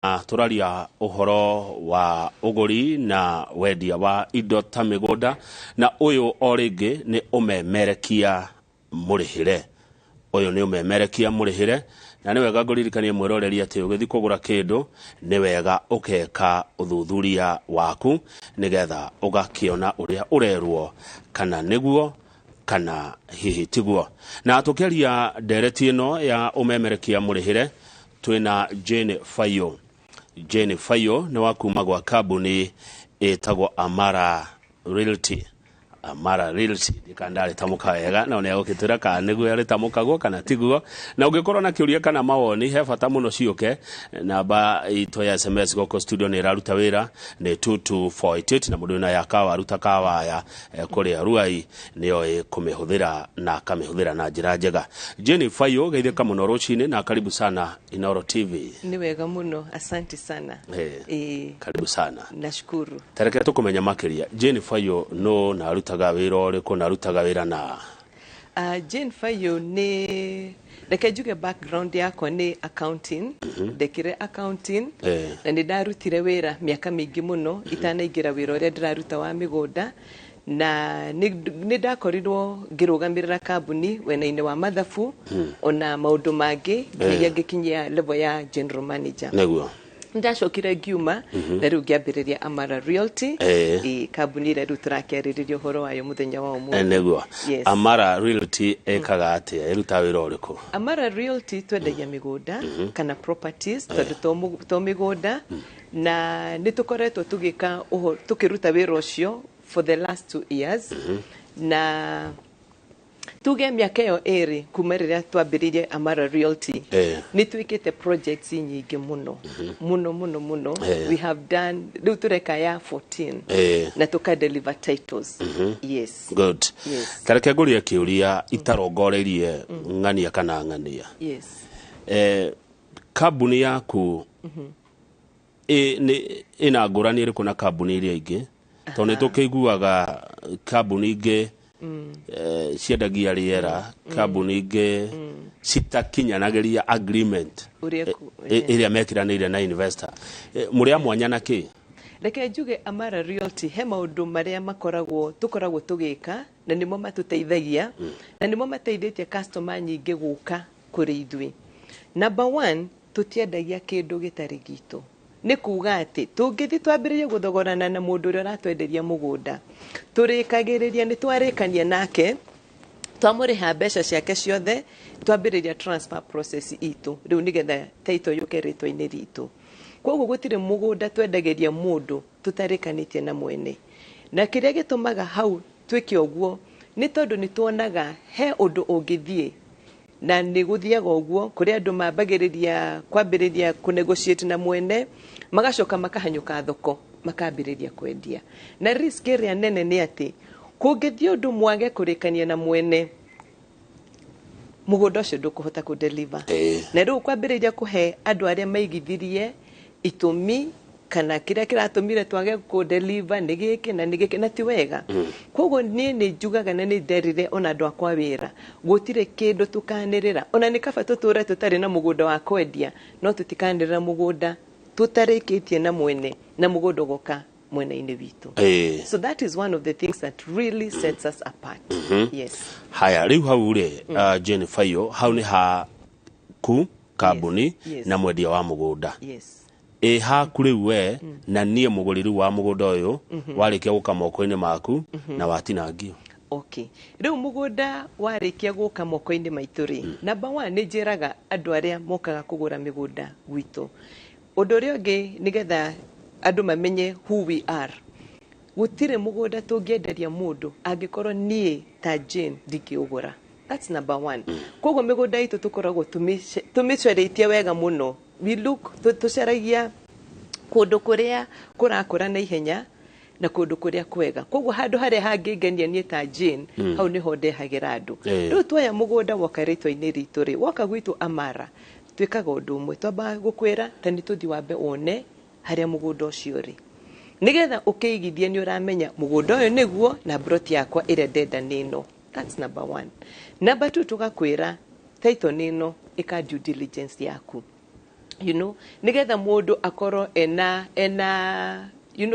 Tũraria ũhoro wa ũgũri na wendia wa indo ta mĩgũnda, na ũyũ o rĩngĩ nĩ ũmemerekia mũrĩhĩre. Ũyũ nĩ ũmemerekia mũrĩhĩre, na nĩ wega ngũririkanie mwĩroreri atĩ ũgĩthiĩ kũgũra kĩndũ nĩ wega ũkeka ũthuthuria waku nĩgetha ũgakĩona ũrĩa ũrerwo kana nĩguo kana hihi tiguo. Na tũkĩaria ndereti ĩno ya ũmemerekia mũrĩhĩre, twĩna Jane Fayo. Jane Fayo nĩ wa kuma gwa kambuni ĩtagwo Amara Realty. Amara Realty, ndikana ndarĩtamũka wega, no nĩ agũkĩtwĩra kana nĩguo yarĩtamũkagwo kana tiguo. Na ũngĩkorwo na kĩũria kana mawoni, he bata mũno ciũke. Namba itũ ya SMS gũkũ studio nĩ ĩraruta wĩra nĩ 22488, na mũndũ wĩna ya kawa aruta kawaya kũrĩa Ruai nĩoĩ kũmĩhũthĩra na akamĩhũthĩra na njĩra njega. Jane Fayo, geithĩka mũno rũcinĩ na karibu sana Inooro TV. Nĩ wega mũno, asante sana. Karibu sana. Nashukuru. Tareke tũkũmenya makĩria, Jane Fayo no na arutaga wĩra ũrĩkũ na arutaga wĩra na? Jane Fayo, nĩ reke njuge background yakwa nĩ accounting. Ndekire accounting na nĩ ndarutire wĩra mĩaka mĩingĩ mũno itanaingĩra wĩra ũrĩa ndĩraruta wa mĩgũnda, na nĩ ndakorirwo ngĩrũgamĩrĩra kambuni wena-inĩ wa mathabu ona maũndũ mangĩ nginyagia ngĩkinyia level ya general manager. Ndacokire ngiuma na rĩu ngĩambĩrĩria Amara Realty, kambuni ĩrĩa rĩu tũrakĩarĩrĩria ũhoro wayo mũthenya wa ũmũthĩ. Nĩguo. Yes. Amara Realty ĩkaga atĩa? Ĩrutaga wĩra ũrĩkũ? Amara Realty twendagia mĩgũnda kana properties, tondũ to mĩgũnda, na nĩ tũkoretwo tũgĩka tũkĩruta wĩra ũcio for the last 2 years, na tuge mĩaka ĩyo 2 kuma rĩrĩa twambĩrĩirie Amara Realty, nĩ twĩkĩte projects nyingĩ mũno mũno mũno mũno. We have done, rĩu tũreka ya 14 na tũka deliver titles, yes. Good. Yes. Tareke ngũrie kĩũria itarongoreirie ng'ania kana ng'ania. Kambuni yaku nĩ ĩna ngũrani ĩrĩkũ na kambuni iria ingĩ, tondũ nĩ tũkĩiguaga kambuni ingĩ ciendagia rĩera, kambuni ingĩ citakinyanagĩria agreement Ũrĩa ĩrĩa mekĩranĩire na investor. Mũrĩ a mwanya na kĩ? Reke njuge Amara Realty he maũndũ marĩa makoragwo tũkoragwo tũgĩka na nĩmo matũteithagia na nĩmo mateithĩtie customer nyingĩ gũka kũrĩ ithuĩ. Number one, tũtiendagia kĩndũ gĩtarĩ gitũ. Nĩ kuga atĩ tũngĩthiĩ twambĩrĩrie gũthogorana na mũndũ ũrĩa ũratwenderia mũgũnda, tũrĩkagĩrĩria nĩ twarĩkania nake, twamũrĩha mbeca ciake ciothe, twambĩrĩria transfer process itũ rĩu nĩgetha title yũke rĩtwa-inĩ ritũ. Koguo gũtirĩ mũgũnda twendagĩria mũndũ tũtarĩkanĩtie na mwene. Na kĩrĩa gĩtũmaga hau twĩke ũguo nĩ tondũ nĩ tuonaga he ũndũ ũngĩthiĩ na nĩ gũthiaga ũguo kũrĩ andũ mambagĩrĩria kwambĩrĩria kũnegotiate na mwene, magacoka makahanyũka thoko makambĩrĩria kwendia. Na risk ĩrĩa nene nĩ atĩ kũngĩthiĩ ũndũ mwage kũrĩkania na mwene, mũgũnda ũcio ndũkũhota kũ-deliver. Na rĩu kwambĩrĩria kũhe andũ arĩa maigithirie itũmi kana kĩrĩa kĩratũmire twage kũ-deliver nĩ gĩkĩ na nĩ gĩkĩ, na ti wega. Koguo niĩ nĩ njugaga na nĩ nderire ona andũ akwa wĩra, gũtirĩ kĩndũ tũkanĩrĩra. Ona nĩ kaba tũtũre tũtarĩ na mũgũnda wa kwendia, no tũtikanĩrĩra mũgũnda tũtarĩkĩtie na mwene na mũgũnda ũgoka mwena-inĩ witũ. So that is one of the things that really sets us apart, yes. Haya, rĩu hau rĩ, Jane Fayo, hau nĩ haku kambuni na mwendia wa mũgũnda. Ĩ haku rĩu we na niĩ mũgũri rĩu wa mũgũnda ũyũ, warĩkia gũka moko-inĩ maku na watinangio? Okay, rĩu mũgũnda warĩkia gũka moko-inĩ maitũ rĩ, number one, nĩ njĩraga andũ arĩa mokaga kũgũra mĩgũnda gwitũ ũndũ ũrĩa ũngĩ nĩgetha andũ mamenye who we are. Gũtirĩ mũgũnda tũngĩenderia mũndũ angĩkorwo niĩ ta Jane ndingĩũgũra. That's number one. Koguo mĩgũnda itũ tũkoragwo tũmĩcarĩtie wega mũno. We look, tũcaragia kũndũ kũrĩa kũrakũra na ihenya na kũndũ kũrĩa kwega. Koguo handũ harĩa hangĩngenia niĩ ta Jane, hau nĩho ndehagĩra andũ. Rĩu tuoya mũgũnda woka rĩtwa-inĩ ritũ rĩ, woka gwitũ Amara, twĩkaga ũndũ ũmwe. Twambaga gũkwĩra ta nĩ tũthiĩ wambe wone harĩa mũgũnda ũcio ũrĩ, nĩgetha ũkĩigithie nĩ ũramenya mũgũnda ũyũ nĩguo na plot yakwa ĩrĩa ndenda nĩ ĩno. That's number one. Number two, tũgakwĩra title nĩ ĩno, ĩka due diligence yaku. Nigetha mũndũ akorwo ena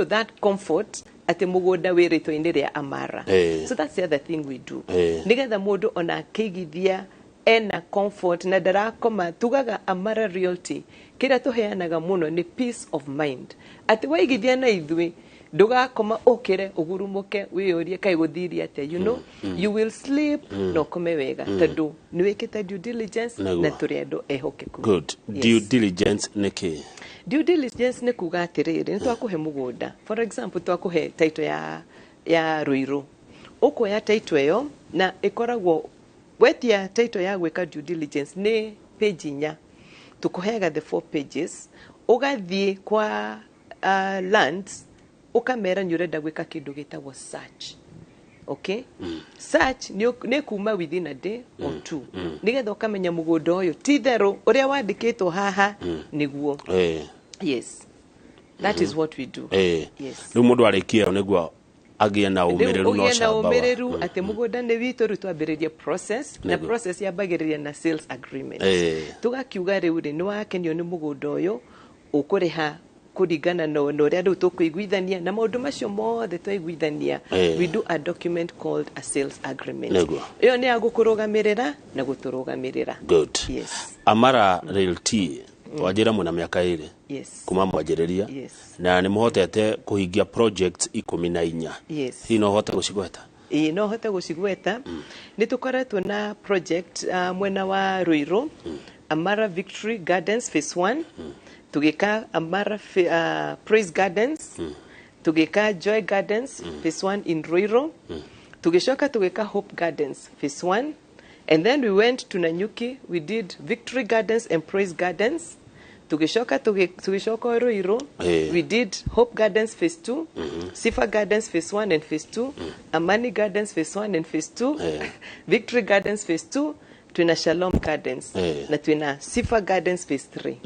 that comfort atĩ mũgũnda wĩ rĩtwa-inĩ rĩa Amara. So that's the other thing we do. Nigetha mũndũ ona akĩigithia ena comfort na ndarakoma. Tugaga Amara Realty kĩrĩa tũheanaga mũno nĩ peace of mind, atĩ waigithia na ithuĩ ndũgakoma ũkĩre ũgurumũke wĩyũrie kaĩ gũthirie atĩa. You will sleep na ũkome wega tondũ nĩ wĩkĩte due diligence. Na tũrĩ andũ ehokeku. Good. Yes. Due diligence nĩ kĩ? Due diligence nĩ kuga atĩrĩrĩ, nĩ twakũhe mũgũnda, for example twakũhe title ya Ruiru, ũkuoya title ĩyo na ĩkoragwo wetia title ya gwĩka due diligence nĩ page 4, tũkũheaga the four pages, ũgathiĩ kwa lands ũkamera nĩ ũrenda gwĩka kĩndũ gĩtagwo search. Okay, search nĩ kuma within a day or two, nĩgetha ũkamenya mũgũnda ũyũ ti therũ ũrĩa wandĩkĩtwo haha nĩguo. Yes, that is what we do. Yes. Rĩu mũndũ arĩkia ĩyo nĩguo agĩe na Rĩu ũmĩrĩru na ũgĩe na ũcamba wa ũmĩrĩru atĩ mũgũnda nĩ witũ. Rĩu twambĩrĩrie process na process yambagĩrĩria na sales agreement. Tũgakiuga rĩu rĩ, nĩ wakenio nĩ mũgũnda ũyũ, ũkũrĩha kũringana na ũrĩa rĩu tũkũiguithania na maũndũ macio mothe twaiguithania. We do a document called a sales agreement. Ĩyo nĩ ya gũkũrũgamĩrĩra na gũtũrũgamĩrĩra. Good. Yes. Amara Realty, wanjĩra mwĩna mĩaka 2 kuma mwanjĩrĩria. Na nĩ mũhotete kũhingia project 14. Hihi no ũhote gũcigweta? Ĩĩ, no hote gũcigweta. Nĩ tũkoretwo na project mwena wa Ruiru, Amara Victory Gardens phase 1, tũgĩka Amara Praise Gardens, tũgĩka Joy Gardens phase 1 in Ruiru, tũgĩcoka tũgĩka Hope Gardens phase 1, and then we went to Nanyuki, we did Victory Gardens and Praise Gardens, tũgĩcoka tũgĩcoka Ruiru, we did Hope Gardens phase 2, Sifa Gardens phase 1 and phase 2, Amani Gardens phase 1 and phase 2, Victory Gardens phase 2, twina Shalom Gardens na twina Sifa Gardens phase 3.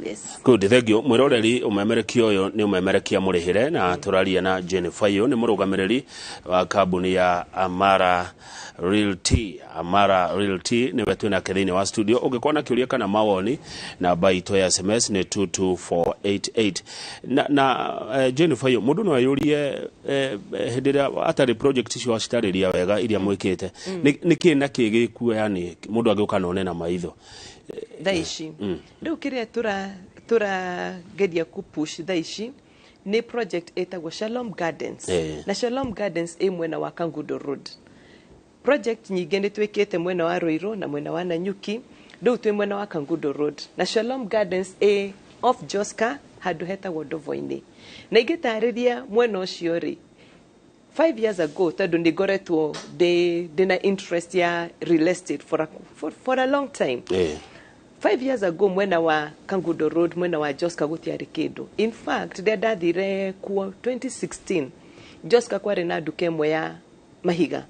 Yes. Good, thank you. Mwiroreri, umemerekia ũyũ nĩ umemerekia mũrĩhĩre na tũraria na Jennifer Yũ, nĩ mũrũgamĩrĩri wa kambuni ya Amara Realty. Amara Realty nĩwe twĩnake thĩinĩ wa studio. Ũngĩkorwo na kĩũria kana mawoni, namba itũ ya SMS nĩ 22488. Na Jennifer Yũ, mũndũ no eyũrie hĩndĩ ĩrĩa atarĩ project icio wacitarĩria wega iria mwĩkĩte, nĩ kĩ na kĩ gĩkuo, yani mũndũ angĩũka na one na maitho? Thaa ici rĩu kĩrĩa tũrageria kũpush thaa ici nĩ project ĩtagwo Shalom Gardens. Na Shalom Gardens ĩ mwena wa Kangundo Road. Project nyingĩ nĩ twĩkĩte mwena wa Ruiru na mwena wa Nanyuki, rĩu twĩ mwena wa Kangundo Road, na Shalom Gardens ĩ off Joska handũ hetagwo Ndovo-inĩ. Na ingĩtarĩria mwena ũcio rĩ, 5 years ago, tondũ nĩ ngoretwo ndĩ na interest ya real estate for a long time, 5 years ago mwena wa Kangundo Road, mwena wa Joska, gũtiarĩ kĩndũ. In fact, rĩrĩa ndathire kuo 2016, Joska kwarĩ na nduka ĩmwe ya mahiga,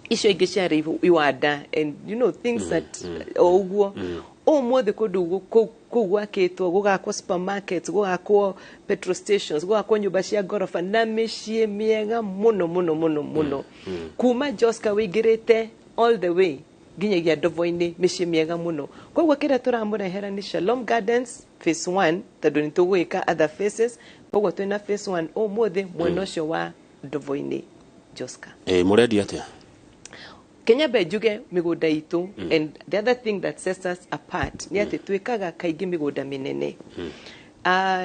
icio ingĩ ciarĩ iwanda and things that o ũguo. Ũmũthĩ kũndũ kũu gwakĩtwo, gũgakwo supermarkets, gũgakwo petrol stations, gũgakwo nyũmba cia ngoroba na mĩciĩ mĩega mũno mũno mũno mũno. Kuma Joska wĩingĩrĩte all the way nginyagia Ndovo-inĩ, mĩciĩ mĩega mũno. Koguo kĩrĩa tũramũrehera nĩ Shalom Gardens phase 1, tondũ nĩ tũgwĩka other phases. Koguo twĩna phase 1 ũmũthĩ mwena ũcio wa Ndovo-inĩ, Joska. Mũrendia atĩa? Kenya mbe njuge mĩgũnda itũ, and the other thing that sets us apart nĩ atĩ twĩkaga kaingĩ mĩgũnda mĩnene.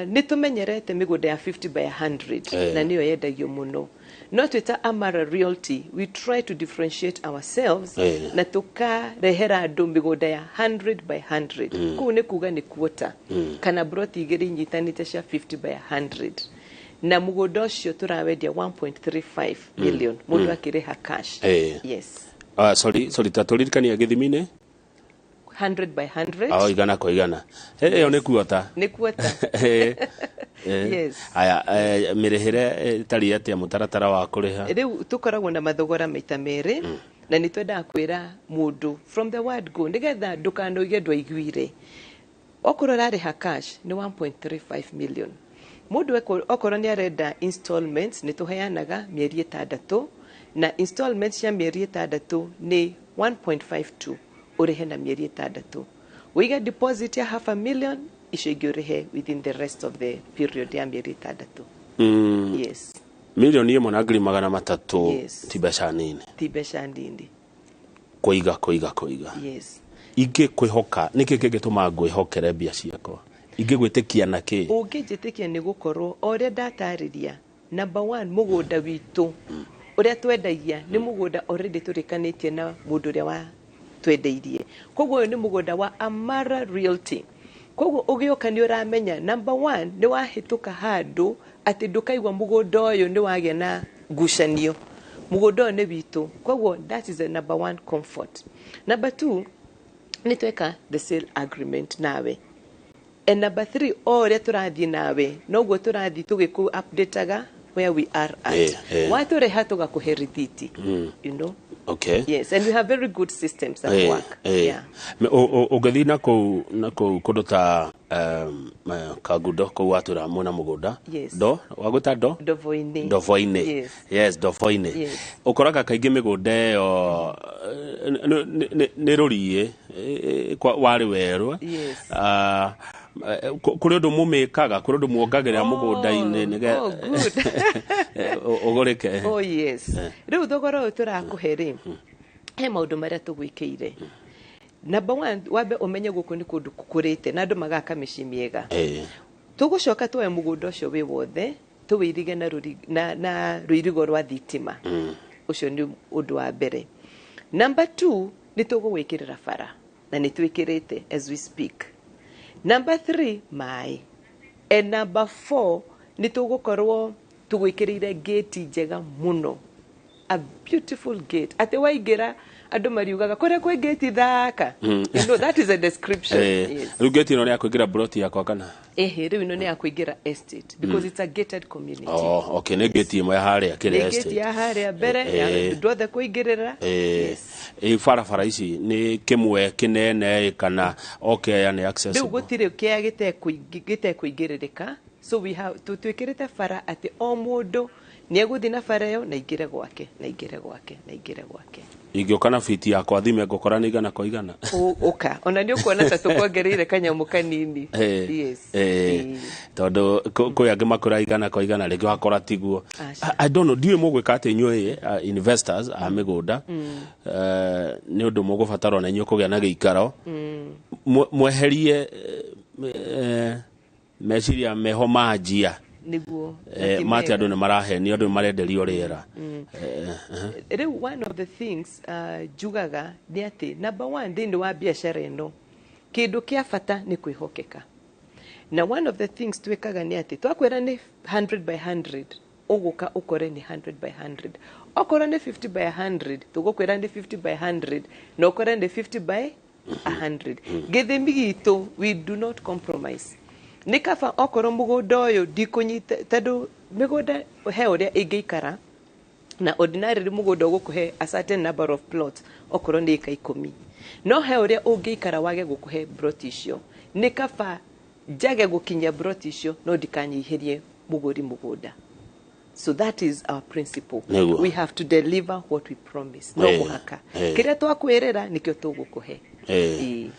Nĩ tũmenyerete mĩgũnda ya 50 by 100 na nĩyo yendagio mũno, no twĩta Amara Realty we try to differentiate ourselves na tũkarehera andũ mĩgũnda ya 100 by 100. Kũu nĩ kuga nĩ quarter kana broti 2 inyitanĩte cia 50 by 100, na mũgũnda ũcio tũrawendia 1.35 million, mũndũ akĩrĩha cash. Yes. Ah, sorry, sorry, ta tũririkania gĩthimi-inĩ. 100 by 100. Oh, 100 kwa 100. Ĩyo nĩ quarter. Nĩ quarter. Yes. Aya, mĩrĩhĩre ĩtariĩ atĩa, mũtaratara wa kũrĩha? Rĩu tũkoragwo na mathogora maita merĩ, na nĩ twendaga kwĩra mũndũ from the word go nĩgetha ndũkanoige ndwaiguire. Okorwo ũrarĩha cash nĩ 1.35 million. Mũndũ okorwo nĩ arenda installments, nĩ tũheanaga mĩeri 6, na installments cia mĩeri 6 nĩ 1.52, ũrĩhe na mĩeri 6. Wĩige deposit ya half a million, icio ingĩ ũrĩhe within the rest of the period ya mĩeri 6. Yes. 1,300,000. Yes. Ti mbeca nini. Ti mbeca nini. Kũiga, kũiga, kũiga. Yes. Ingĩ kwĩhoka nĩkĩ kĩngĩtũma ngwĩhokere mbia ciakwa? Ingĩgwĩtĩkia na kĩ? Ũngĩnjĩtĩkia nĩ gũkorwo o ũrĩa ndatarĩria, number one, mũgũnda witũ ũrĩa twendagia nĩ mũgũnda already tũrĩkanĩtie na mũndũ ũrĩa wa twendeirie. Koguo ũyũ nĩ mũgũnda wa Amara Realty. Koguo ũgĩũka nĩ ũramenya, number one, nĩ wahĩtũka handũ atĩ ndũkaigua mũgũnda ũyũ nĩ wagĩa na ngucanio. Mũgũnda ũyũ nĩ witũ. Koguo that is the number one comfort. Number two, nĩ tweka the sale agreement nawe. And number three, o ũrĩa tũrathiĩ nawe noguo tũrathiĩ tũgĩkũ updateaga where we are at. Watũreha tũgakũhe rithiti, you know. Yes, and we have very good systems that work. Yeah. Ũngĩthiĩ na kũu kũndũ ta Kangundo kũu watwĩra mwĩna mũgũnda. Yes. Ndo wagwĩta ndo? Ndovo-inĩ. Ndovo-inĩ. Yes. Yes, Ndovo-inĩ. Yes. Ũkoraga kaingĩ mĩgũnda ĩyo nĩ rũriĩ, warĩ werũ. Yes. Ah, kũrĩ ũndũ mũmĩkaga, kũrĩ ũndũ muongagĩrĩra mũgũnda-inĩ Oh, good. Ũgũrĩke? Oh yes. Rĩu thogora ũyũ tũrakũhe rĩ, he maũndũ marĩa tũgwĩkĩire. Number one, wambe ũmenye gũkũ nĩ kũndũ kũkũrĩte na andũ magaka mĩciĩ mĩega. Tũgũcoka tuoe mũgũnda ũcio wĩ wothe, tũwĩirige na rũirigo rwa thitima. Ũcio nĩ ũndũ wa mbere. Number two, nĩ tũgũgwĩkĩrĩra bara na nĩ twĩkĩrĩte as we speak. Number three, maĩ. And number four, nĩ tũgũkorwo tũgwĩkĩrĩire gate njega mũno, a beautiful gate, atĩ waingĩra andũ mariugaga kũrĩa kwĩ gate thaka. You know, that is a description. Yes. Rĩu ngĩti ĩno nĩ ya kũingĩra broti yakwa kana? Ehe, rĩu ĩno nĩ ya kũingĩra estate because it's a gated community. Oh, okay, nĩ ngĩti ĩmwe ya harĩa Nĩ kĩrĩa gate estate. Ya harĩa mbere ya andũ othe kũingĩrĩra. Yes. Barabara ici nĩ kĩmwe kĩnene kana o kĩaya nĩ Rĩu accessible? Gũtirĩ kĩa gĩtekũingĩrĩrĩka, so we have twĩkĩrĩte bara atĩ o mũndũ nĩ egũthiĩ na bara ĩyo na aingĩre gwake, na aingĩre gwake, na aingĩre gwake. Ingĩũka na biti yakwa thime ngũkora nĩ 100 kwa 100? Ũka ona nĩ ũkuona ta tũkuongereire kanyamũ kanini. Yes. Tondũ kwĩ angĩ makũra 100 kwa 100, rĩngĩ wakora tiguo. Aca. I don't know, ndiũĩ mũgwĩka atĩ inyuĩ investors a mĩgũnda, nĩ ũndũ mũgũbatara ona inyuĩ kũgĩa na gĩikaro. Mweherie meciria meho manjia. Nĩguo na ti Mati mega. Andũ nĩ marahenio, andũ nĩ marenderio rĩera. Rĩu one of the things njugaga nĩ atĩ number one, thĩinĩ wa biacara ĩno kĩndũ kĩa bata nĩ kwĩhokeka. Na one of the things twĩkaga nĩ atĩ twakwĩra nĩ 100 by 100, ũgũka ũkore nĩ 100 by 100. Okorwo nĩ 50 by 100, tũgũkwĩra nĩ 50 by 100 na ũkore nĩ 50 by 100. Gĩthimi gitũ, we do not compromise. Nĩ kaba okorwo mũgũnda ũyũ ndikũnyita, tondũ mĩgũnda he ũrĩa ĩngĩikara na ordinarily mũgũnda ũgũkũhe a certain number of plots, okorwo nĩ ĩka 10, no he ũrĩa ũngĩikara wage gũkũhe plot icio. Nĩ kaba njage gũkinyia plot icio no ndikanyihĩrie mũgũri mũgũnda. So that is our principle. Nĩguo. We have to deliver what we promise. No mũhaka kĩrĩa twakwĩrĩra nĩkĩo tũgũkũhe. Ĩĩ.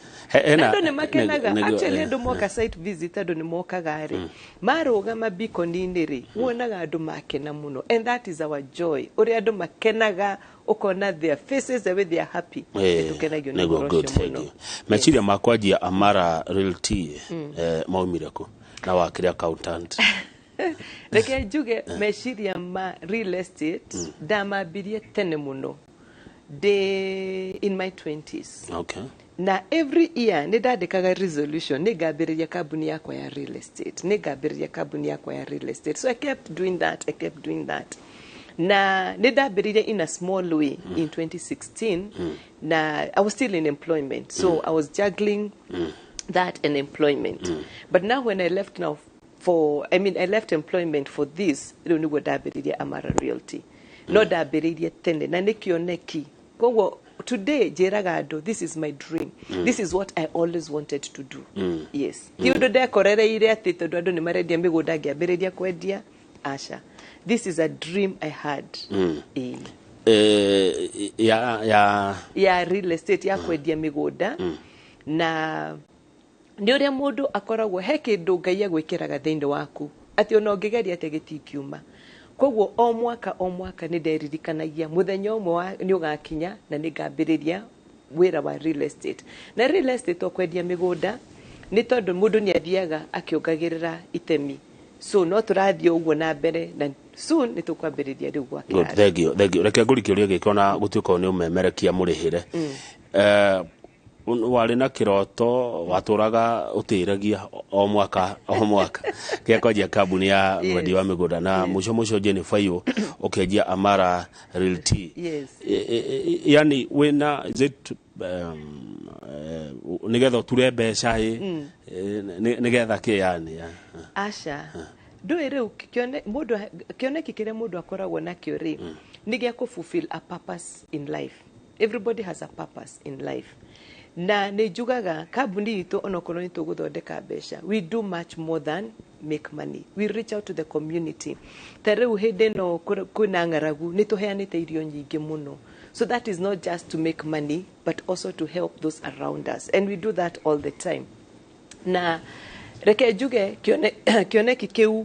Na andũ nĩ makenaga. Actually, andũ moka site visit, andũ nĩ mokaga rĩ, marũgama beacon-inĩ rĩ, wonaga andũ makena mũno, and that is our joy, ũrĩa andũ makenaga, ũkona their faces, the way they are happy. Nĩ tũkenagio nĩ Nĩguo. ũhoro Good, ũcio thank mũno. you. Meciria ma kwanjia Amara Realty maumire kũ na wakĩrĩ accountant? Reke njuge, meciria ma real estate ndamambirie tene mũno, ndĩ in my 20s. Na every year nĩ ndandĩkaga resolution, nĩ ngambĩrĩria kambuni yakwa ya real estate, nĩ ngambĩrĩria kambuni yakwa ya real estate. So I kept doing that, I kept doing that, na nĩ ndambĩrĩirie in a small way in 2016, na I was still in employment, so I was juggling that and employment. But now when I left, now for, I mean, I left employment for this, rĩu nĩguo ndambĩrĩirie Amara Realty. No ndambĩrĩirie tene na nĩ kĩoneki. Koguo today njĩraga andũ, this is my dream, this is what I always wanted to do. Yes, ti ũndũ ndekorereire atĩ tondũ andũ nĩ marendia mĩgũnda ngĩambĩrĩria kwendia. Aca, this is a dream I had. Ĩĩ. Ya Ya real estate, ya kwendia mĩgũnda. Na nĩ ũrĩa mũndũ akoragwo he kĩndũ Ngai agwĩkĩraga thĩinĩ waku atĩ ona ũngĩgeria atĩa gĩtingiuma. Koguo o mwaka o mwaka nĩ nderirikanagia mũthenya ũmwe nĩ ũgakinya na nĩ ngambĩrĩria wĩra wa real estate. Na real estate to kwendia mĩgũnda, nĩ tondũ mũndũ nĩ athiaga akĩongagĩrĩra itemi, so no tũrathiĩ ũguo na mbere na soon nĩ tũkwambĩrĩria rĩu gwa Good, kĩrathi. thank you, thank you. Reke ngũri kĩũria gĩkĩ ona gũtuĩka nĩ ũmemerekia mũrĩhĩre. Warĩ na kĩroto watũraga ũtĩragia o mwaka o mwaka gĩa kwanjia kambuni ya mwendi wa mĩgũnda na mũico mũico Jane Faiũ ũkĩanjia Amara Realty. Yani wĩna, is it nĩgetha ũture mbeca ĩ nĩgetha kĩ yani ya? Aca, ndũĩ rĩu mũndũ kĩoneki kĩrĩa mũndũ akoragwo nakĩo rĩ, nĩ gĩa kũ fulfill a purpose in life. Everybody has a purpose in life. Na nĩ njugaga kambuni itũ, onokorwo nĩ tũgũthondeka mbeca, we do much more than make money. We reach out to the community. Ta rĩu hĩndĩ ĩno kwĩna ng'aragu, nĩ tũheanĩte irio nyingĩ mũno. So that is not just to make money but also to help those around us, and we do that all the time. Na reke njuge kĩoneki kĩu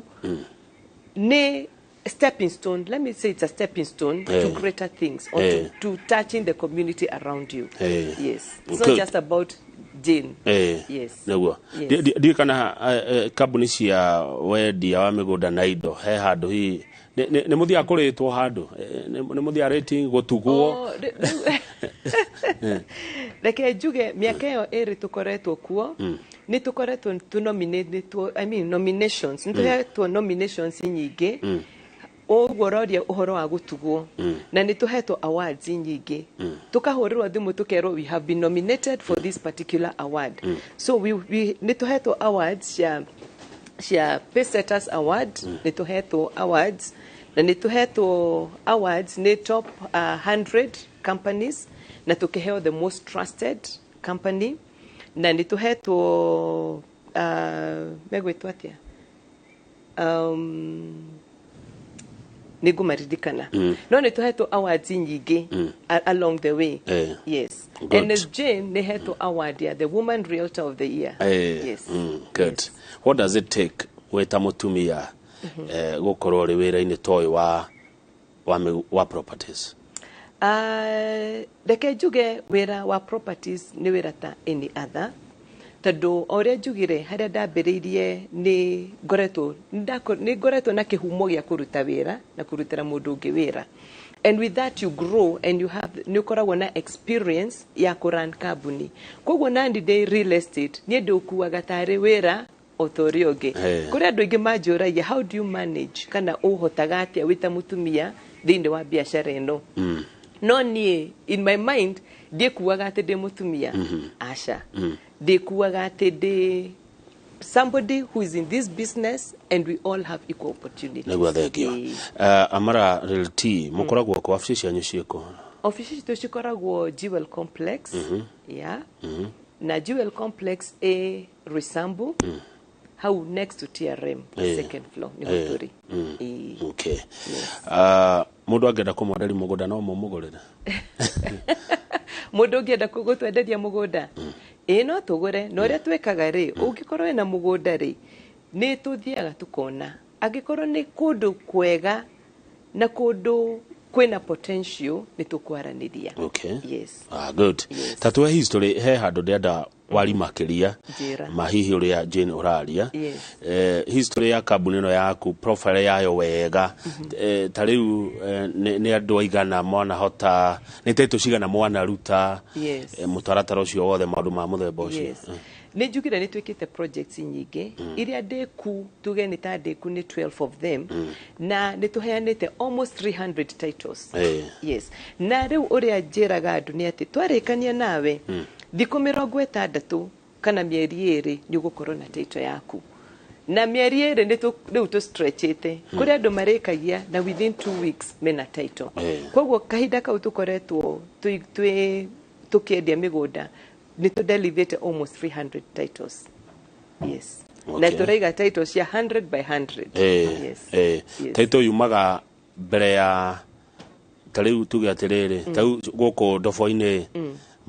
nĩ stepping stone. Let me say it's a stepping stone to greater things or to touching the community around you. Yes, it's not just about Jane. Yes. Nĩguo. Yes. Ndiũĩ kana kambuni cia wendia wa mĩgũnda na indo he handũ hihi nĩ mũthiaga kũrĩtwo handũ, nĩ mũthiaga rating gũtugwo? Oh, reke njuge mĩaka ĩyo ĩrĩ tũkoretwo kuo, nĩ tũkoretwo tũnominatĩtwo, I mean nominations, nĩ tũhetwo nominations nyingĩ. Ũguo ũroria ũhoro wa gũtugwo, na nĩ tũhetwo awards nyingĩ, tũkahũrĩrwo thimũ tũkerwo we have been nominated for this particular award. So we nĩ tũhetwo awards cia Pacesetters Award, nĩ tũhetwo awards na nĩ tũhetwo awards nĩ top 100 companies, na tũkĩheo the most trusted company, na nĩ tũhetwo megwĩtwo atĩa, nĩ ngũmaririkana, no nĩ tũhetwo awards nyingĩ along the way. Yes. Good. And as Jane nĩ hetwo award ya the Woman Realtor of the Year. Yes. Good. What does it take wĩ ta mũtumia gũkorwo ũrĩ wĩra-inĩ ta ũyũ wa properties? Reke njuge wĩra wa properties nĩ wĩra ta any other, tondũ o ũrĩa njugire harĩa ndambĩrĩirie, nĩ ngoretwo na kĩhumo gĩa kũruta wĩra na kũrutĩra mũndũ ũngĩ wĩra, and with that you grow and you have nĩ ũkoragwo na experience ya kũrun kambuni. Koguo nani ndĩ real estate, niĩ ndĩũkuaga tarĩ wĩra o ta ũrĩa ũngĩ. Kũrĩ andũ aingĩ manjũragia, how do you manage, kana ũhotaga atĩa wĩ ta mũtumia thĩinĩ wa biacara ĩno? No niĩ in my mind ndiĩkuaga atĩ ndĩ mũtumia, aca, ndĩkuaga atĩ ndĩ somebody who is in this business and we all have equal opportunities. Nĩguo, thengio. Amara Realty mũkoragwo kũ? Wabici cianyu ciĩkũ? Ofici citũ cikoragwo Jewel Complex, yeah, na Jewel Complex ĩ Roysambu, hau next to TRM, second floor nĩho tũrĩ. Ĩĩ. Okay. Mũndũ angĩenda kũmwenderia mũgũnda no mũmũgũrĩre? Mũndũ ũngĩenda gũtwenderia mũgũnda, ĩĩ, no tũgũre. Na ũrĩa twĩkaga rĩ, ũngĩkorwo wĩna mũgũnda rĩ, nĩ tũthiaga tũkona angĩkorwo nĩ kũndũ kwega na kũndũ kwĩna potential, nĩ tũkwaranĩria. Yes. Ah, good. Yes. Ta tuhe history, he handũ ndĩrenda wari makĩria Njĩra. ma hihi ũrĩa Jane ũraria. History ya kambuni ĩno yaku, profile yayo wega. Ta rĩu nĩ andũ aigana mwanahota, nĩ title cigana mwanaruta? Mũtaratara ũcio wothe, maũndũ ma mũthemba ũcio. Yes, nĩ njugire nĩ twĩkĩte projects nyingĩ iria ndĩku, tuge nĩ ta ndĩku nĩ 12 of them, na nĩ tũheanĩte almost 300 titles. Yes, na rĩu ũrĩa njĩraga andũ nĩ atĩ twarĩkania nawe thikũ 60 kana mĩeri 2 nĩ ũgũkorwo na title yaku, na mĩeri 2 nĩ rĩu tũ-stretchĩte kũrĩ andũ marĩkagia na within 2 weeks mena title. Koguo kahinda kau tũkoretwo twĩ tũkĩendia mĩgũnda, nĩ tũdeliverĩte almost 300 titles, yes. Na tũraiga titles cia 100 by 100. Yes. Yes. Title yumaga mbere ya, ta rĩu tuge atĩrĩrĩ, ta rĩu gũkũ ndobo-inĩ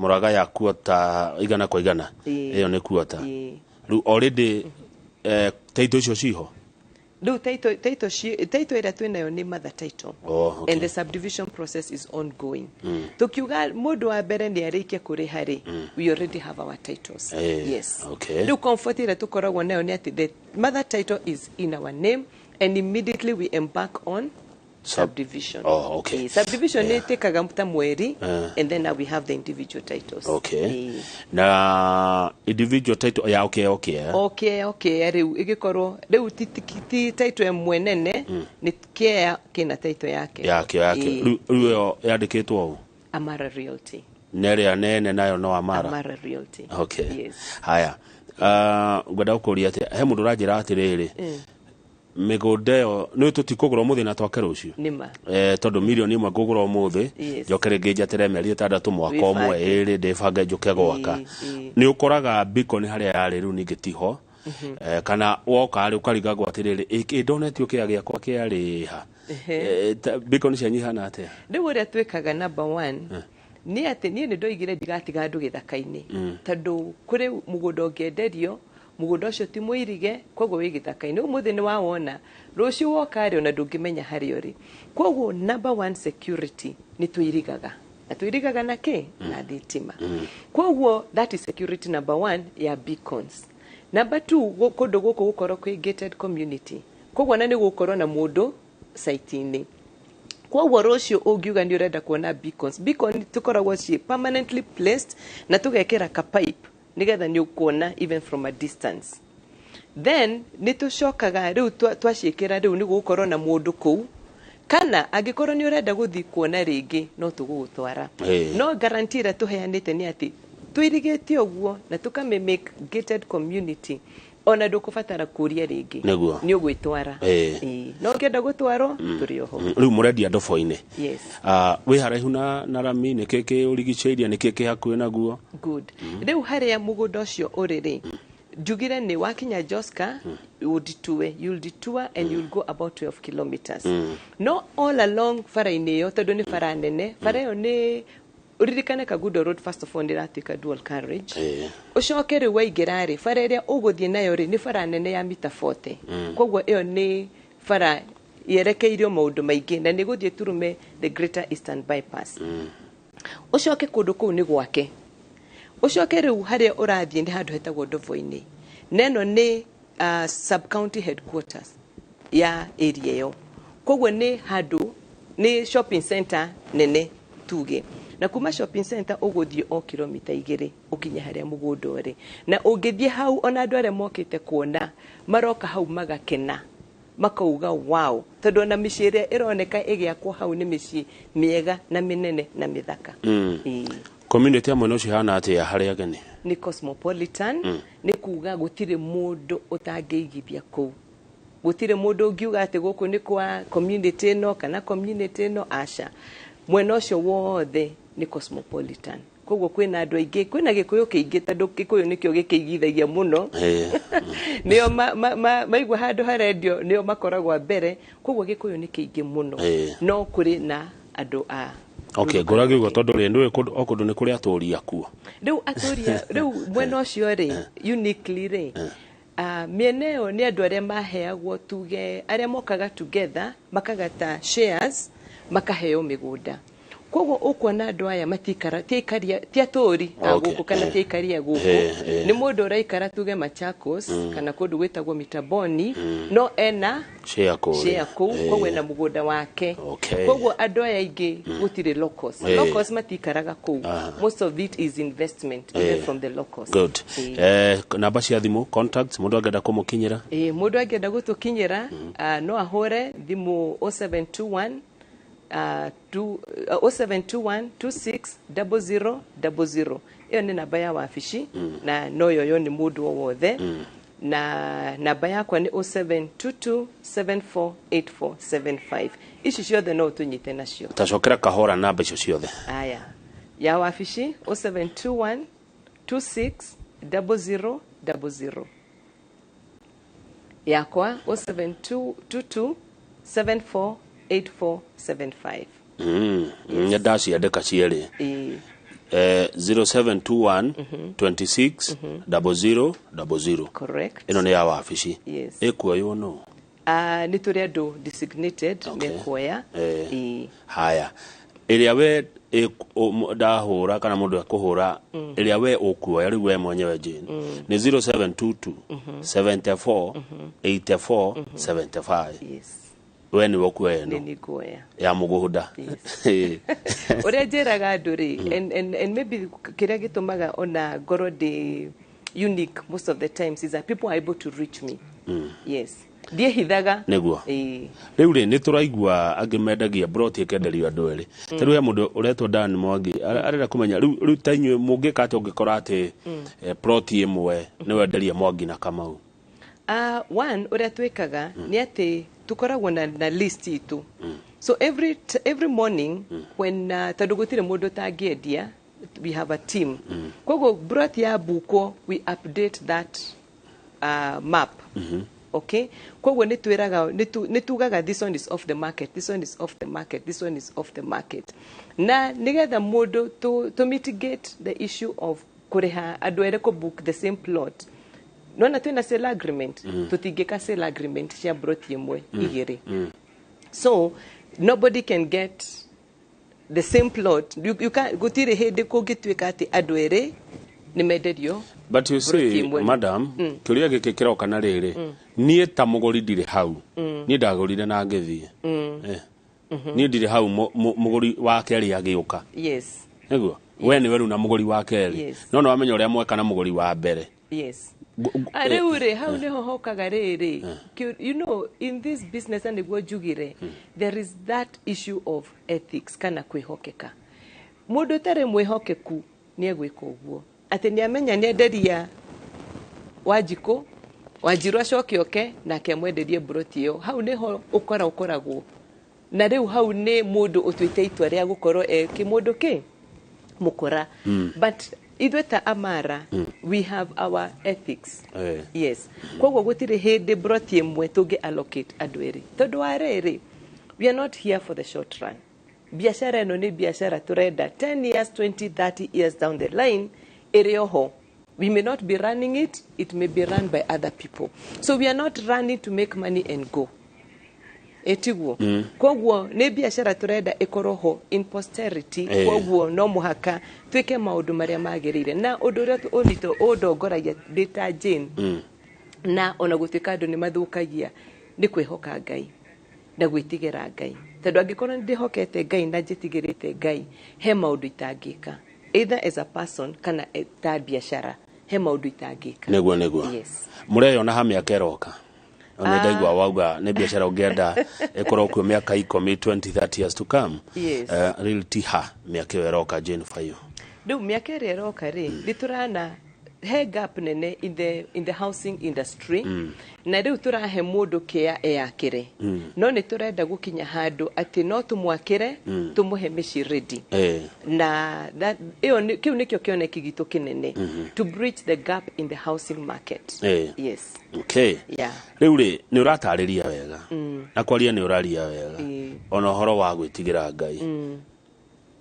Mũraga ya kuota 100 kwa 100. Ĩĩ. Ĩyo nĩ kuota. Ĩĩ. Rĩu already title icio ciho? Rĩu title ĩrĩa twĩnayo nĩ mother title. Oh, okay. And the subdivision process is ongoing. Tukiuga mũndũ wa mbere nĩ arĩkia kũrĩha rĩ, we already have our titles. Yes. Rĩu comfort ĩrĩa tũkoragwo nayo nĩ atĩ the mother title is in our name and immediately we embark on subdivision. Oh, okay. Subdivision nĩ ĩtĩkaga ta mweri and then now we have the individual titles. Na individual title ya okay. Okay, rĩu ĩgĩkorwo rĩu ti title ĩmwe nene, nĩ kĩa kĩna title yake. Yakĩo. Rĩu ĩyo yandĩkĩtwo ũũ? Amara Realty. Na ĩrĩa nene nayo no Amara? Amara Realty. Yes. Haya, ngwenda gũkũria atĩ he mũndũ ũranjĩra atĩrĩrĩ, mĩgũnda ĩyo nĩ tũtikũgũra ũmũthĩ na twake rũciũ. Nĩma. Tondũ 1 million ngũgũra ũmũthĩ, njoke rĩngĩ njetere mĩeri 6, mwaka ũmwe, Wĩbange. ĩrĩ, ndĩbange njũke gwaka. Nĩ ũkoraga Beacon harĩa yarĩ rĩu ningĩ tiho, kana woka rĩ ũkarigagwo atĩrĩrĩ, ĩ ndonetio kĩa gĩakwa kĩarĩ ha? Beacon cianyihana atĩa? Rĩu ũrĩa twĩkaga, number one nĩ atĩ niĩ nĩ ndoigire ndigatiga andũ gĩthaka-inĩ, tondũ kũrĩ mũgũnda ũngĩenderio, mũgũnda ũcio ti mũirige, koguo wĩ gĩthaka-inĩ. Ũmũthĩ nĩ wawona, rũciũ woka rĩ, ona ndũngĩmenya harĩa ũrĩ. Koguo number one security nĩ twĩirigaga, na twĩirigaga na kĩ? Na thitima. Koguo that is security number one ya beacons. Number two, kũndũ gũkũ gũkorwo kwĩ gated community, koguo na nĩ gũkorwo na mũndũ site-inĩ. Koguo rũciũ ũngiuga nĩ ũrenda kuona beacons, beacon tũkoragwo ciĩ permanently placed na tũgekĩra ka pipe nĩgetha nĩ ũkuona even from a distance. Then nĩ tũcokaga rĩu twaciĩkĩra, rĩu nĩ gũgũkorwo na mũndũ kũu, kana angĩkorwo nĩ ũrenda gũthiĩ kuona rĩngĩ, no tũgũgũtwara. No guarantee ĩrĩa tũheanĩte nĩ atĩ tũirigĩte ũguo na tũkamĩ make gated community, ona ndũkũbatara kũria rĩngĩ. Nĩ ũgwĩtwara. No ũngĩenda gũtwarwo, tũrĩ oho. Rĩu mũrendia ndobo-inĩ? Yes. Ah, wĩ haraihu na rami? Nĩ kĩ kĩ ũrigicĩirie? Nĩ kĩ kĩ hakuhĩ naguo? Good. Rĩu harĩa mũgũnda ũcio ũrĩ rĩ, njugire nĩ wakinya Joska, ũditue, you'll detour and you'll go about 12 kilometers. No all along bara-inĩ ĩyo, tondũ nĩ bara nene, bara ĩyo nĩ ũririkane Kagundo Road, first of all nĩ ĩratuĩka dual carriage. Ũcoke rĩu waingĩra rĩ, bara ĩrĩa ũgũthiĩ nayo rĩ, nĩ bara nene ya mita 40. Koguo ĩyo nĩ bara yerekeirio maũndũ maingĩ na nĩ gũthiĩ turume the Greater Eastern Bypass. Ũcoke kũndũ kũu nĩ gwake. Ũcoke rĩu harĩa ũrathiĩ nĩ handũ hetagwo Ndovo-inĩ, na ĩno nĩ sub county headquarters ya area ĩyo. Koguo nĩ handũ nĩ shopping center nene tuge, na kuma shopping center ũgũthiĩ o kilomita 2 ũkinye harĩa mũgũnda ũrĩ. Na ũngĩthiĩ hau, ona andũ arĩa mokĩte kuona maroka hau magakena, makauga wow, tondũ ona mĩciĩ ĩrĩa ĩroneka ĩgĩakwo hau nĩ mĩciĩ mĩega na mĩnene na mĩthaka. Ĩĩ. Community ya mwena ũcio hana atĩa harĩ ageni? Nĩ cosmopolitan. Nĩ kuga gũtirĩ mũndũ ũtangĩigithia kũu, gũtirĩ mũndũ ũngiuga atĩ gũkũ nĩ kwa community ĩno kana community ĩno, aca. Mwena ũcio wothe nĩ cosmopolitan, koguo kwĩna andũ aingĩ, kwĩna Gĩkũyũ kĩingĩ, tondũ Gĩkũyũ nĩkĩo gĩkĩigithagia mũno. Nĩo maigua handũ harendio nĩo makoragwo a mbere, koguo Gĩkũyũ nĩ kĩingĩ mũno. No kũrĩ na andũ a Okay, ngũragia ũguo tondũ rĩ, nĩũĩ kũndũ o kũndũ nĩ kũrĩ atũũri akuo. Rĩu atũria rĩu mwena ũcio rĩ, uniquely rĩ, mĩena ĩyo nĩ andũ arĩa maheagwo, tuge arĩa mokaga together makagata shares, makaheo mĩgũnda. Koguo ũkuona andũ aya matikara, ti aikaria, ti atũri a gũkũ kana ti aikaria gũkũ. Nĩ mũndũ ũraikara tuge Machakos kana kũndũ gwĩtagwo Mitaboni, no ena share kũrĩa. Share kũu. Koguo ena mũgũnda wake. Koguo andũ aya aingĩ gũtirĩ locals. Locals matikaraga kũu. Most of it is investment even from the locals. Good. Namba cia thimũ, contacts, mũndũ angĩenda kũmũkinyĩra? Ĩĩ, mũndũ angĩenda gũtũkinyĩra, no ahũre thimũ 0721 0721 26 00 00. Ĩyo nĩ namba ya wabici na no yoyo nĩ mũndũ o wothe. Na namba yakwa nĩ 0722 748475. Ici ciothe no ũtũnyite nacio. Tacokera kahora namba icio ciothe. Aya, ya wabici 0721 26 00 00, yakwa 0722 748475. Nĩ ndaciandĩka cierĩ. Ĩĩ. 0721 26 00 00. Correct. Ĩno nĩ ya wabici. Yes. Ĩkuoywo no? Nĩ tũrĩ andũ designated mekuoya. Ĩĩ. Haya, ĩrĩa we ndahũra kana mũndũ ekũhũra, ĩrĩa we ũkuoya rĩu we mwenyewe Jane, nĩ 0722 74 84 75. Yes. We nĩwe ũkuoya Nĩ ĩno nĩ nguoya. Ya mũgũnda. Ũrĩa njĩraga andũ rĩ, and maybe kĩrĩa gĩtũmaga ona ngorwo ndĩ unique most of the times is that people are able to reach me. Yes, ndiĩhithaga. Nĩguo. Ĩĩ. Rĩu rĩ, nĩ tũraigua angĩ mendagia broti ĩkenderio andũ erĩ. Ta rĩu he mũndũ ũretwo Dan Mwangi arenda kũmenya rĩu ta inyuĩ mũngĩka atĩa ũngĩkora atĩ ploti ĩmwe nĩ wenderia Mwangi na Kamau? One ũrĩa twĩkaga nĩ atĩ tũkoragwo na list itũ, so every morning when tondũ gũtirĩ mũndũ ũtangĩendia, we have a team. Koguo broti ya bukwo, we update that map, okay? Koguo nĩ twĩraga, nĩ tugaga, "This one is off the market, this one is off the market, this one is off the market," na nĩgetha mũndũ to mitigate the issue of kũrĩha andũ erĩ kũ book the same plot. Nona twĩna sale agreement, tũtingĩka sale agreement cia broti ĩmwe igĩrĩ, so nobody can get the same plot. You can, gũtirĩ hĩndĩ kũngĩtuĩka atĩ andũ erĩ nĩ menderio But you broti see, ĩmwe. madam, kĩũria gĩkĩ kĩroka na rĩrĩ, niĩ ta mũgũri ndirĩ hau. Niĩ ndagũrire na ngĩthiĩ. Niĩ ndirĩ hau mũgũri wa kerĩ agĩũka. Nĩguo we nĩwe rĩu na mũgũri wa kerĩ. No nĩ wamenya ũrĩa mweka na mũgũri wa mbere. Rĩu rĩ, hau nĩho hokaga rĩrĩ. You know, in this business, na nĩguo njugire, there is that issue of ethics kana kwĩhokeka. Mũndũ ũtarĩ mwĩhokeku nĩ egwĩka ũguo atĩ nĩ amenya nĩ enderia Wanjikũ, Wanjirũ acoke oke nake amwenderie mburoti ĩyo. Hau nĩho ũkora ũkoragwo na rĩu hau nĩ mũndũ ũtuĩte itua rĩa gũkorwo e kĩmũndũ kĩ mũkora. But ithuĩ ta Amara, we have our ethics. Yes, koguo gũtirĩ hĩndĩ broti ĩmwe tũngĩ allocate andũ erĩ, tondũ wa rĩrĩ, we are not here for the short run. Biacara ĩno nĩ biacara tũrenda 10 years, 20, 30 years down the line ĩrĩ oho. We may not be running it, it may be run by other people, so we are not running to make money and go. Ĩtiguo? Koguo nĩ biacara tũrenda ĩkorwo ho in posterity. Koguo no mũhaka twĩke maũndũ marĩa magĩrĩire, na ũndũ ũrĩa ũritũ ũndongoragia ndĩ ta Jane, na ona gũtuĩka andũ nĩ mathũkagia, nĩ kwĩhoka Ngai na gwĩtigĩra Ngai, tondũ angĩkorwo nĩ ndĩhokete Ngai na njĩtigĩrĩte Ngai, he maũndũ itangĩka, either as a person kana ta biacara, he maũndũ itangĩka. Nĩguo. Yes. Mũreyona ha mĩaka ĩroka? Nĩ ndaigua wauga nĩ biacara ũngĩenda ĩkorwo kuo mĩaka 10, 20, 30 years to come. Yes. Realty ha mĩaka ĩyo ĩroka, Jane Fayo? Rĩu mĩaka ĩrĩa ĩroka rĩ, nĩ tũrana he gap nene in the housing industry, na rĩu tũrahe mũndũ kĩa eyakĩre, no nĩ tũrenda gũkinya handũ atĩ no tũmwakĩre, tũmũhe mĩciĩ ready. Na ĩyo kĩu nĩkĩo kĩoneki gitũ kĩnene, to bridge the gap in the housing market. Yes. Yeah. Rĩu rĩ, nĩ ũratarĩria wega na kwaria nĩ ũraria wega, ona ũhoro wa gwĩtigĩra Ngai,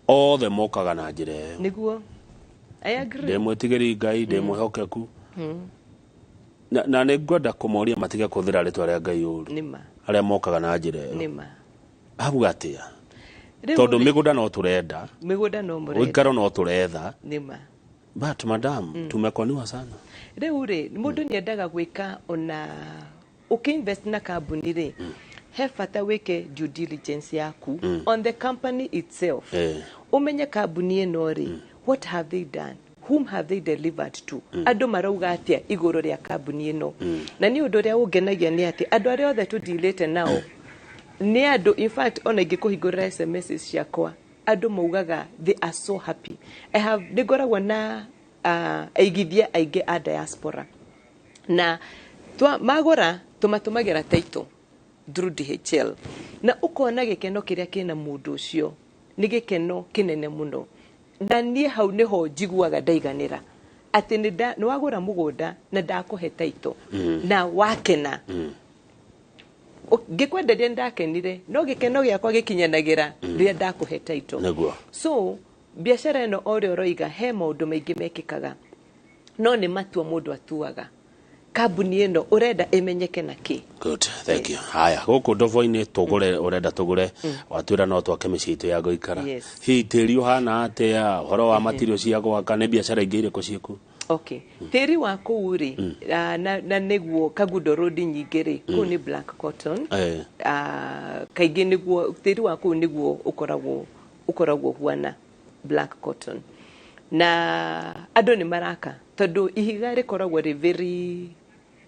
othe mokaga na njĩra ĩyo. Nĩguo, I agree. Ndĩ mwĩtigĩri Ngai, ndĩ mwĩhokeku, na nĩ ngwenda kũmoria matige kũhũthĩra rĩtwa rĩa Ngai ũru, Nĩma. arĩa mokaga na njĩra ĩyo. Nĩma. Hau atĩa? Rĩu Tondũ rĩ, mĩgũnda no tũrenda, mĩgũnda no mũrenda, ũikaro no tũretha. Nĩma. But madam, tumekoniwa sana. Rĩu rĩ, mũndũ nĩ endaga gwĩka, ona ũkĩinvest na kambuni rĩ, he bata wĩke due diligence yaku on the company itself. Ũmenye kambuni ĩno rĩ, what have they done, whom have they delivered to, andũ marauga atĩa igũrũ rĩa kambuni ĩno. Na nĩ ũndũ ũrĩa ũngenagia nĩ atĩ andũ arĩa othe tũdealĩte nao nĩ andũ, in fact, ona ingĩkũhingũrĩra SMS ciakwa, andũ maugaga they are so happy. I have, nĩ ngoragwo na aigithia aingĩ a diaspora, na magũra tũmatũmagĩra title through DHL, na ũkona gĩkeno kĩrĩa kĩna mũndũ ũcio nĩ gĩkeno kĩnene mũno. Na niĩ hau nĩho njiguaga ndaiganĩra atĩ nĩ wagũra mũgũnda na ndakũhe title na wakena. Ngĩkwenderia nĩ ndakenire, no gĩkeno gĩakwa gĩkinyanagĩra rĩrĩa ndakũhe title. So Biacara ĩno o ũrĩa ũroiga he maũndũ maingĩ mekĩkaga, no nĩ matua mũndũ atuaga. Kambuni ĩno ũrenda ĩmenyeke na kĩ? Good, thank you. Haya, gũkũ ndovo-inĩ tũgũre, ũrenda tũgũre, watwĩra no twake mĩciĩ itũ ya gũikara. Hihi tĩri ũhana atĩa, ũhoro wa matirio cia gwaka, nĩ biacara ingĩ irĩkũ ciĩkuo? Okay. Tĩri wa kũu rĩ, na nĩguo Kagundo Road nyingĩ rĩ, kũu nĩ black cotton. Kaingĩ nĩguo tĩri wa kũu nĩguo ũkoragwo huana black cotton. Na andũ nĩ maraka tondũ ihiga rĩkoragwo rĩ very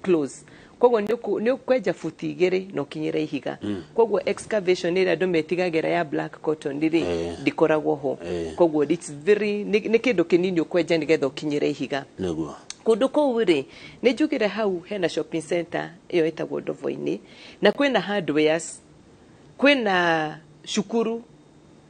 close. Koguo nĩ ũkwenja futi 2 na ũkinyĩre ihiga. Koguo excavation ĩrĩa andũ metigagĩra ya black cotton rĩ, ndĩkoragwo ho. Koguo it's very nĩ kĩndũ kĩnini ũkwenja nĩgetha ũkinyĩre ihiga. Nĩguo. Kũndũ kũu rĩ, nĩ njugire hau hena shopping center ĩyo ĩtagwo Ndovo-inĩ, na kwĩna hardwares, kwĩna cukuru,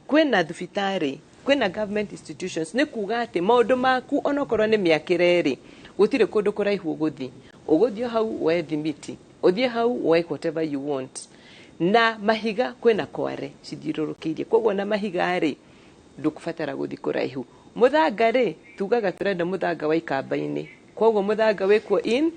kwĩna thibitarĩ, kwĩna government institutions. Nĩ kuga atĩ maũndũ maku onokorwo nĩ mĩakĩre rĩ, gũtirĩ kũndũ kũraihu ũgũthiĩ. Ũgũthiĩ hau woe thimiti, ũthiĩ hau woe whatever you want. Na mahiga kwĩna kware cithiũrũrũkĩirie, koguo na mahiga rĩ, ndũkũbatara gũthiĩ kũraihu. Mũthanga rĩ, tugaga tũrenda mũthanga wa ikamba-inĩ, koguo mũthanga wĩkuo in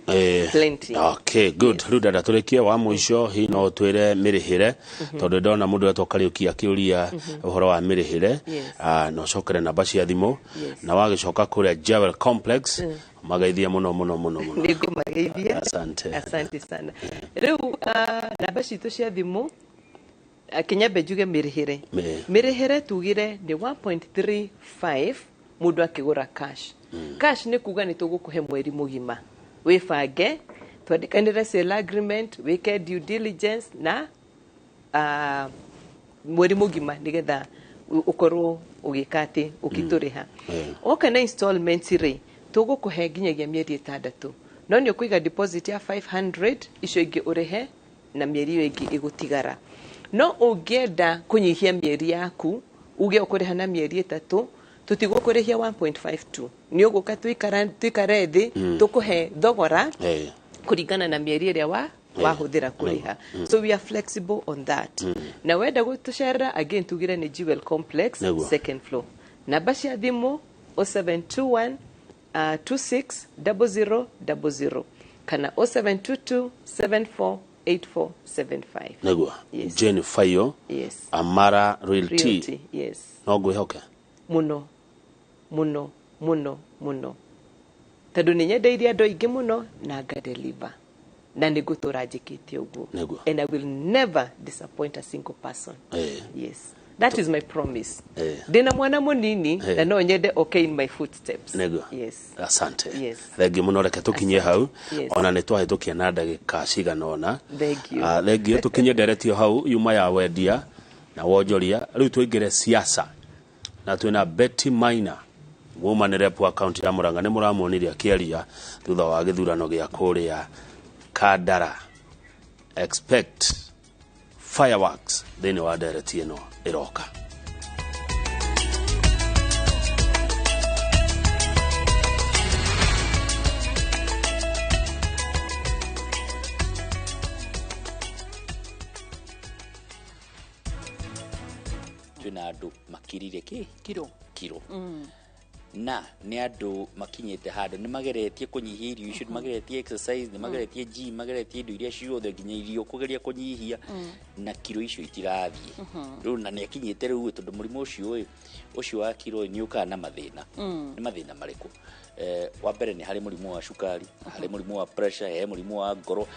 plenty. Okay, good. Rĩu ndenda tũrĩkie wa mũico, hihi no ũtwĩre mĩrĩhĩre, tondũ ndona mũndũ etwo Kariũki akĩũria ũhoro wa mĩrĩhĩre. Na ũcokere namba cia thimũ, na wagĩcoka kũrĩa Jewel Complex, mageithie mũno mũno mũno mũno. Nĩngũmageithia. Asante. Asante sana. Rĩu namba citũ cia thimũ, kinyambe njuge mĩrĩhĩre. Mĩrĩhĩre tugire nĩ 1.35 mũndũ akĩgũra cash. Cash nĩ kuga nĩ tũgũkũhe mweri mũgima. Wĩbange, twandĩkanĩre sale agreement, wĩke due diligence na mweri mũgima nĩgetha ũkorwo ũgĩka atĩ ũkĩtũrĩha. Oka na installments rĩ, tũgũkũhe nginyagia mĩeri 6. No nĩ ũkũiga deposit ya 500, icio ingĩ ũrĩhe na mĩeri ĩyo ĩngĩ ĩgũtigara. No ũngĩenda kũnyihia mĩeri yaku, uge ũkũrĩha na mĩeri 3, tũtigũkũrĩhia 1.52. Nĩ ũgũka tuikare thĩ, tũkũhe thogora kũringana na mĩeri ĩrĩa wahũthĩra kũrĩha. So we are flexible on that. Na wenda gũtũcerera again tugire nĩ Jewel Complex, second floor. Namba cia thimũ 0721 260000 kana 0722 748475. Nĩguo. Jane Fayo. Yes. Amara Realty. Realty, yes. No ngwĩhoke? Mũno. Mũno, mũno, mũno. Tondũ nĩ nyendeirie andũ aingĩ mũno na ngadeliver. Na nĩ ngũtũra njĩkĩte ũguo. Nĩguo. And I will never disappoint a single person. Yes. That is my promise. Ndĩna mwana mũnini na no nyende okay in my footsteps. Nĩguo. Yes. Asante. Yes. Thengiũ mũno, reke tũkinye hau. Yes. Ona nĩ twahĩtũkia na ndagĩka cigana ũna. Thank you. Thengiũ, tũkinye nderetio hau yuma ya wendia na wonjoria. Rĩu tũingĩre siasa. Na twĩna Betty Maina, woman rep wa county ya Murang'a. Nĩ mũramuonire akĩaria thutha wa gĩthurano gĩa kũrĩa Kandara. Expect fireworks thĩinĩ wa ndereti ĩno ĩroka. Twĩna andũ makirire kĩ? Kiro. Kiro. Na nĩ andũ makinyĩte handũ nĩ mageretie kũnyihia irio icio, nĩ mageretie exercise, nĩ mageretie gym, mageretie indo iria ciothe nginya irio kũgeria kũnyihia, na kiro icio itirathiĩ. Rĩu na nĩ akinyĩte rĩu tondũ mũrimũ ũcio ĩ, ũcio wa kiro nĩ ũkaga na mathĩna. Nĩ mathĩna marĩkũ? Wa mbere nĩ harĩ mũrimũ wa cukari, harĩ mũrimũ wa pressure, he mũrimũ wa ngoro.